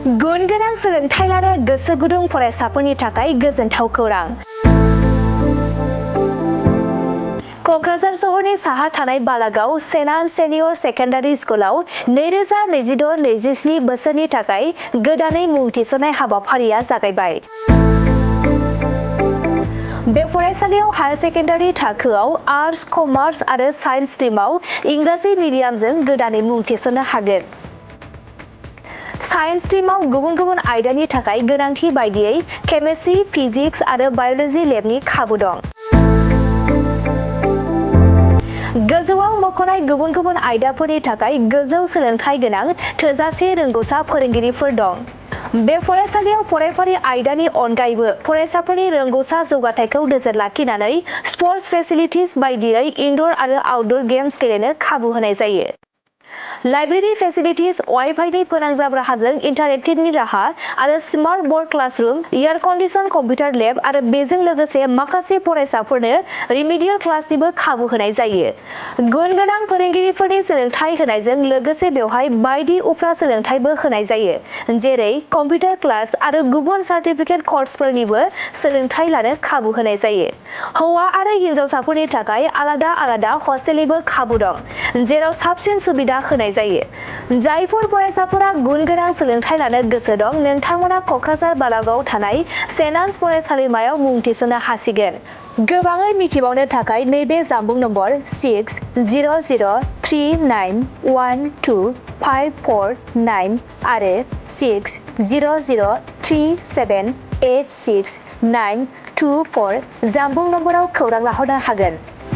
गुन गोनां सोलोंथाइ लानो गोसो गुदुं फरायसाफोरनि थाखाय गोजोनथाव खौरां। क'क्राझार सहरनि साहा थानाय बालागाव सेन्ट आन सेनियर सेकेन्डारि स्कुलाव 2022-27 बोसोरनि थाखाय गोदानै मुं थिसननाय हाबाफारिया जागायबाय। बे फरायसालियाव हायार सेकेन्डारि थाखोआव आर्टस, कमार्स आरो साइन्स स्ट्रिमाव इंराजि मिडियामजों गोदानै मुं थिसननो हागोन। साइन्स स्ट्रिमाव गुबुन गुबुन आयदानि थाखाय गोनांथि बायदियै केमिस्ट्रि, फिजिक्स आरो बाय'ल'जि लेबनि खाबु दं। गोजौआव मख'नाय गुबुन गुबुन आयदाफोरनि थाखाय गोजौ सोलोंथाइ गोनां थोजासे रोंग'सा फोरोंगिरिफोर दं। बे फरायसालियाव फरायफारि आयदानि अनगायैबो फरायसाफोरनि रोंग'सा जौगाथायखौ नोजोर लाखिनानै स्पर्ट्स फेसिलिटिज बायदियै इनड'र आरो आउटड'र गेम्स गेलेनो खाबु होनाय जायो। लाइब्रेरि फेसिलिटिज, वाइ-फाइनि फोनांजाब राहाजों इन्टारेक्टिभनि राहा आरो smart board classroom, air condition computer lab आरो बेजों लोगोसे माखासे फरायसाफोरनो रिमेडियेल क्लासनिबो खाबु होनाय जायो। गुन गोनां फोरोंगिरिफोरनि सोलोंथाइ होनायजों लोगोसे बेवहाय बायदि उफ्रा सोलोंथाइबो होनाय जायो, जेरै कम्पिउटार क्लास आरो गुबुन सार्टिफिकेट कर्सफोरनिबो सोलोंथाइ लानो खाबु होनाय जायो। हौवा आरो हिनजावसाफोरनि थाखाय आलादा आलादा हस्टेलनिबो खाबु दं, जेराव साबसिन सुबिदा होनाय जायो। जायफोर फरायसाफोरा गुन गोनां सोलोंथाइ लानो गोसो दं, नोंथांमोना क'क्राझार बालागावआव थानाय सेन्ट आन्स फरायसालिमायाव मुं थिसननो हासिगोन। गोबाङै मिथिबावनो थाखाय नैबे जानबुं नम्बर 6009312549 आरो 6003786924 जानबुं नम्बराव खौरां लाहरनो हागोन।